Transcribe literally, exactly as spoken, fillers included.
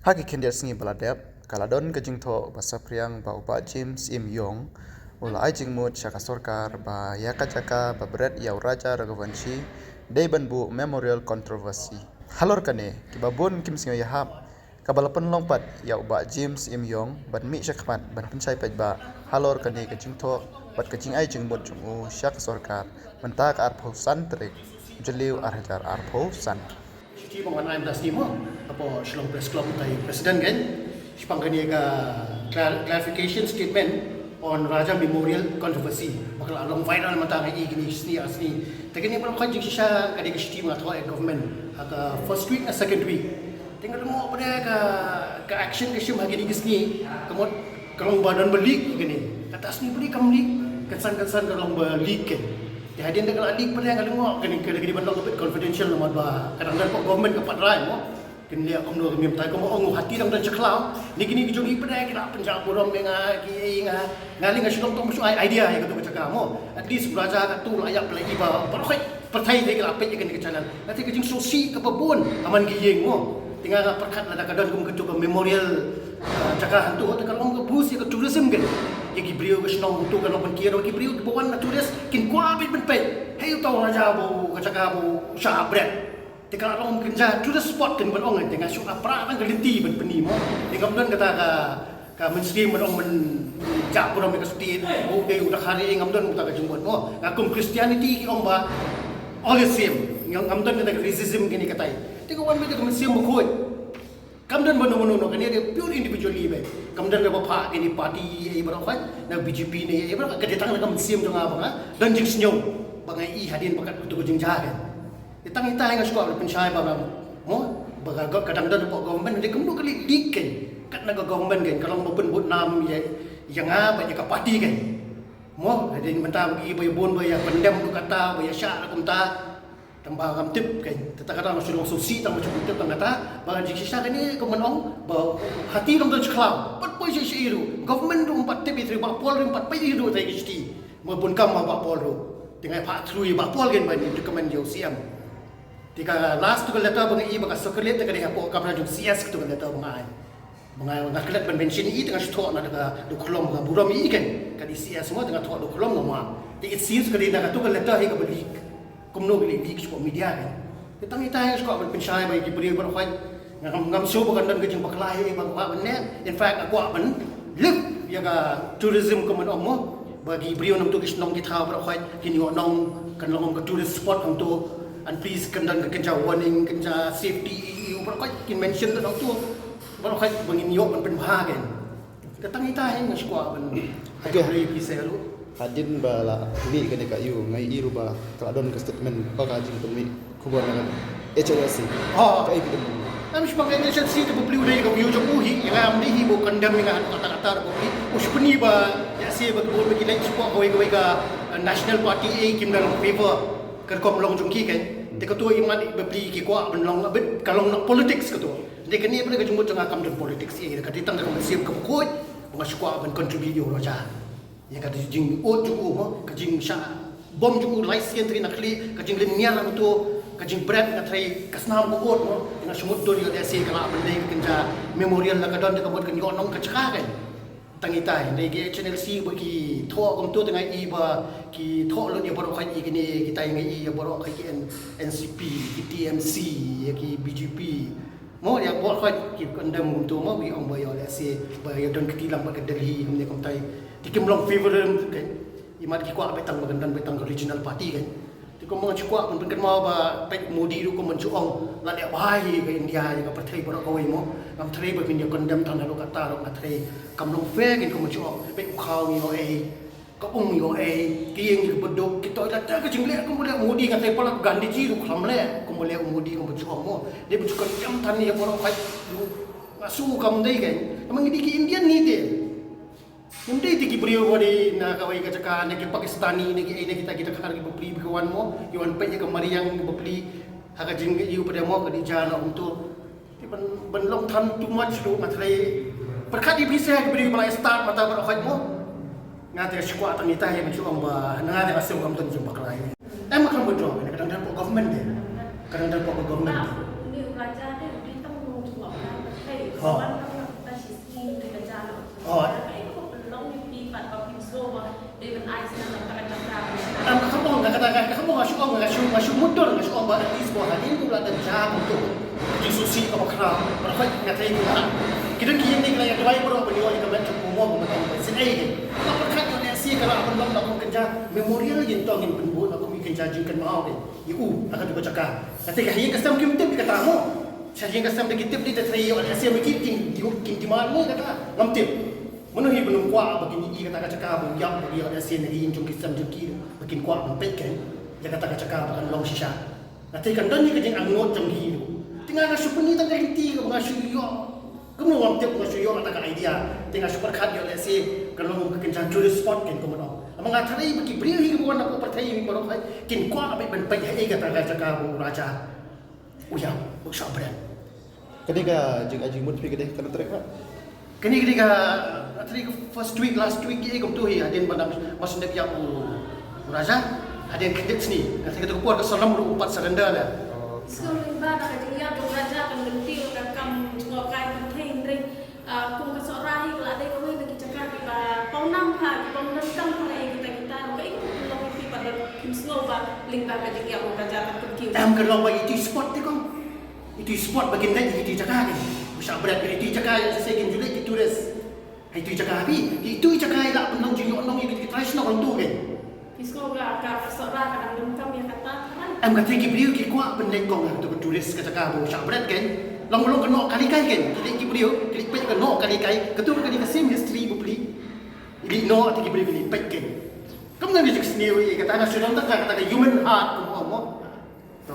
Ha ki khyndiat sngi ba la dep, ka la don ka jingthoh ba saphriang ba u Bah James Im Yong u la ai jingmut sha ka sorkar ba ïa ka jaka ba bret ïa u Raja Raghuvanshi dei ban buh memorial controversy. Halor kane, kiba bun kim sngew ïahap, kaba la pynlong pat ïa u Bah James Im Yong ban mih sha khmat ban pynshai paidbah halor kane ka jingthoh bad ka jingai jingmut jong u sha ka sorkar mynta ka arphew san tarik Jylliew ar hajar arphew san. Shuti ba ngan ai mynta sngi mo, hapoh Shillong Press Club mynta ïa u President kan, shaphang kane ka clar-, clarification statement on Raja Memorial Controversy ba ka la long viral mynta, nga i kine ki sngi ar sngi. Te kane baroh khoit jingshisha ka dei ka shuti ba nga thoh ïa ka government ha ka first week ne second week. Te nga lyngngoh pat de ka, ka action ka shim ha kine ki sngi, ka mut ka long ba don ba leak ïa kane. Kata sngi ba leak kam leak, kynsan kynsan ka long ba leak kan. Te hadien da ka la leak pat de nga lyngngoh kane ka dei ban long a bit confidential namar ba ka dang don hapoh government ka pat rai mo. Kin leh kumno ka mem tai kumba ong u, hati dang don sha khlaw. Ni kine ki jong i pat de ki la pynjah burom ïa nga, ki ïa nga. Nga lei nga shu long tang shu ai idea ïa katu ka jaka mo. At least u Raja katu la ïap la i ba baroh khoit pyrthei te ki la peit ïa kane ka channel. Nga tip ka jingsngewsih kaba bun ha man ki ïing mo. Te nga nga pyrkhat lada ka don kum katu ka memorial, ah, jaka hangtu, te ka long ka boost ïa ka tourism kan. Ïa ki briew ka shnong hangtu kan long ban kiew, ki briew kiba wan na tourist kin kwah beit ban peit. Hei uta u Raja ba u, ka jaka ba u shah bret. Te ka la long kynja tourist spot kan ban ong, te nga shu ap pra tang ka lynti ban pyni mo. Te ngam don kata ka, ka mynsiem ban ong ban jah burom ïa ka state, u dei u dkhar ïa i, ngam don kata ka jingmut mo. Nga kum Christianity ki ong ba all is same. Ngam, ngam don kata ka racism kine katai. Te ka wan beit ka mynsiem bakhuid. Kam don ba no no no, kane dei pure individually beit. Kam don kaba phah kine party ïa i baroh khoit, na B J P ne ïa i baroh khoit, ka dei tang na ka mynsiem jong nga ba nga don jingsngew ba nga i hadien ba kat katu ka jingjia kan. Te tang ita nga shu kwah ban pynshai ba nga, mo, ba ka, ka dang don hapoh government, dei kumno ka leit leak kan. Kat na ka government kan, ka long ba pynbud nam ïa, ïa nga bad ïa ka party kan. Mo, hadien mynta ba ki ba ïa bun ba ïa condemn ruh kata, ba ïa shah ruh kumta. Tang ba ngam tip kan. Te kata nga shu long sngewsih tang ba shu tip tang kata. Ba ngan jingshisha kane kumba ong ba hati long don sha khlaw. Pat poi sha sha i ruh. Government ruh ym pat tip i, i Bah Paul ruh ym pat peit i ruh, tai ki shuti. Mo, bun kam ma Bah Paul ruh. Te nga phah through ïa Bah Paul kan ban recommend ïa u C M. Te ka last tu ka letter ba nga i ba ka circulate te ka dei hapoh kamra jong C S tu ka letter ba nga ai. Ba nga, nga klet ban mention i te nga shu thoh na da ka, da u khlong ba nga burom i kan. Ka dei C S mo, te nga thoh da u khlong nga ma. Te it seems ka dei na katu ka letter hi kaba leak. Kumno ka leit leak shapoh media kan. Te tang ita hi nga shu kwah ban pynshai ba ïa ki briew baroh khoit. Ngam, ngam shu ba kan don ka jingbakla hi ba kwah ban leh. In fact, nga kwah ban lift ïa ka tourism kumba ong mo. Ba ki briew nangtu ki shnong ki thaw baroh khoit kin ïoh nong, kan long ka tourist spot hangtu. And please kan don ka kynja warning, kynja safety, ïa u baroh khoit kin mention da nangtu. Baroh khoit ba ngin ïoh ban pynbha kan. Te tang ita hi nga shu kwah ban. Okay. Ai ka briew ki se ruh. Hadien ba la mih kane ka ïu, nga i ruh ba ka la don ka statement ba ka jingpynmih khubor na ka H L S C. Oh. Ka i phi kan. Em, shu ba ka H L S C te bapli u dei ka view jong u hi, ïa nga ym dei hi ba u condemn ïa nga kata kata bapli. U shu pyni ba ïa se ba ka bun ba ki leit support kawei kawei ka, eh, National Party, eh, kim da long favor ka rukom long jong ki kan. Te katu i mat bapli ki kwah ban long a bit ka long na politics katu. Te kane ba ka jingmut jong nga kam don politics, eh, ka dei tang da ka mynsiem kaba khuid ba nga shu kwah ban contribute ïa u Raja. Ïa ka jingud jong u mo, ka jingshah bom jong u lai sien tari na khlieh, ka jinglynñiar hangto, ka jingbret, nga tharai ka snam ka ud mo. Ïa nga shu mutdur ïa lehse ka lah ban dei ka kynja memorial la ka don da ka mut kan ïoh nong ka jaka kan. Tang itai, dei ki H N L C ba ki thoh kumto, te nga i ba ki thoh lut ïa baroh khoit ïa kine, kitai nga i ïa baroh khoit ki N-, N C P, ki T M C, ïa ki B J P. Mo, ïa baroh khoit ki condemn kumto mo, ba ong ba ïoh lehse ba ïa don kti lang bad ka Delhi kumne kumtai. Te kim long favor ruh kan. Imat ki kwah beit tang ba kan don beit tang ka regional party kan. Te kumba nga shu kwah ban pynkynmaw ba peit Modi ruh kumba shu ong la leh bha hi ka India ïa ka pyrthei baroh kawei mo. Ngam tharai ba phin ïa condemn tang haduh katta ruh, nga tharai kam long fair kan kumba shu ong. Peit u khaw ngi ïoh ei. Ka um ïoh ei, ki ïing ki baduk, ki toilet, te ka jingleh kumba leh u Modi, nga tharai palat Gandhi ji ruh ka lam leh kumba leh u Modi kumba shu ong mo. Dei ba shu condemn than ïa baroh khoit ruh. Nga shu kam dei kan. Namar ngi dei ki Indian ngi te. Ngim dei te ki briew ba dei na kawei ka jaka, na ki Pakistani, na ki ei, na kita ki dkhar ki bapli ba ki wan mo, ki wan peit ïa ka mariang ki bapli. Ha ka jingïohi pat de mo ka dei ja na kumto. Te ban, ban long than too much ruh nga tharai. Pyrkhat ïa phi se ki briew ba la start mynta baroh khoit mo. Nga te shu kwah tang itai ban shu ong ba, na nga te nga shu kam tang jingbakla. Em, ka dang withdraw, ka dang dang hapoh government de. Ka dang dang hapoh government de. Em, ka kham ong, ka kata ka, ka kham ong, nga shu, nga shu, nga shu mutdur, nga shu ong ba at least ba hadien ba la dep jia kumto, ka jingsngewsih kaba khraw, ba la khot nga trei kumta. Ki don ki ïing ne ki la ïa duwai baroh ban ïoh ïa ka met jong u mo ba mynta u sngewsih. Ka pyrkhat ïoh lehse ka lah ban long la kum kynja memorial, ïa to ngin pynbud la kum i kynja jingkynmaw ïa u ha katu ka jaka. Kata ka ïing ka sem kim tip ïa kata mo. Sha ïing ka sem da ki tip dei, da trei ïoh lehse ma ki kin, kin demand ne kata ngam tip. Mano hi ba nym kwah ba kin ïoh kata ka jaka ba ïap ba ïoh lehse na ka ïing jong ki sem jong ki, ba kin kwah ban peit kein ïa kata ka jaka ba kan long shisha. Nga te kan don ïa ka jingangnud jong ki ruh. Te nga, nga shu pyni tang ka lynti kaba nga shu ïoh. Kumno ngam tip, nga shu ïoh kata ka idea. Te nga shu pyrkhat ïoh lehse kan long kum ka kynja tourist spot kein kumno. Ama nga tharai ba ki briew hi kiba wan na ka pyrthei hi baroh hi kin kwah beit ban peit ha ei kata ka jaka ba u Raja u ïap, u Shah Bret. Kane ka jingai jingmut phi ka dei ka trek ba. Kane ka dei ka, nga tharai ka first week, last week ki ei kumto hi, hadien ba dang, ba shu dep ïap u Raja, hadien khyndiat sngi. Nga tharai kata ka por ka Sir Ram ruh u pat surrender la. Sngewbha na ka jingïap jong u Raja kan lynti ka kam jngohkai pyrthei, hynrei, ah, kum ka Sohra hi ka la dei kawei na ki jaka kiba pawnam bha, kiba ym donkam ha kita kita ruh. Kaei kaba pynlong ïa phi ba don phim sngew ba lyngba ka jingïap u Raja kan kyntiew? Em, ka long ba itu i spot te kong. Itu i spot ba kin leit ha itu i jaka kein. U Shah Bret, itu i jaka ïa lehse kin ju leit ki tourist. Ha itu i jaka phi, itu i jaka ïa lah ban long jingïohnong ïa ki trai shnong hangto kein. Phi sngew ba ka, ka Sohra ka dang donkam ïa kata? Em, kata ki briew ki kwah ban leit kong ha kato ka tourist ka jaka ba u Shah Bret kein. Long long ka noh kali kai kein. Ki leit ki briew ki leit peit ka noh kali kai. Kato ka dei ka same history bapli. Ki leit noh te ki briew ki leit peit kein. Kam nang ïa ka sniew ïa kata, nga shu don tang kata ka human heart kum ong mo. To.